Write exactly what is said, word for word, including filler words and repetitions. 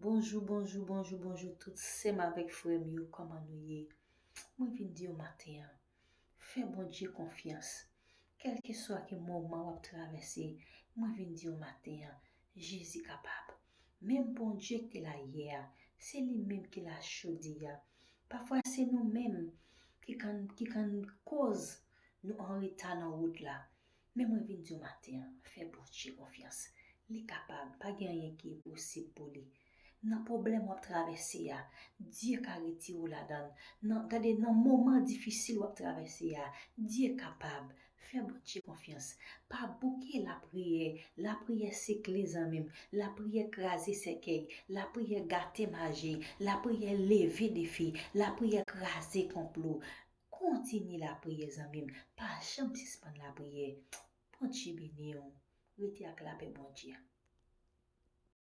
Bonjou, bonjou, bonjou, bonjou tout sè m avèk frè m yo, kòman nou ye? Mwen vin di w maten an, fè Bondye konfyans. Kèlkeswa ki moman w ap travèse, mwen vin di w maten an, Jezi kapab. Menm Bondye ki te la yè a, se li menm ki la jodi a. Pafwa se nou menm ki konn, ki konn koz nou an reta nan wout la. Men mwen vin di w maten an, fè Bondye konfyans. Li kapab, pa gen anyen ki enposib pou li. Nan pwoblèm w ap travèse a, Dye ka retire w ladan l. Nan, gade, nan moman difisil w ap travèse a, Dye kapab. Fè Bondye konfyans. Pa bouke lapriyè. Lapriyè se kle, zanmi m. Lapriyè kraze sèkèy. Lapriyè gate maji. Lapriyè leve defi. Lapriyè kraze konplo. Kontinye lapriyè, zanmi m. Pa janm sispann lapriyè. Bondye beni w. Rete ak lapè Bondye.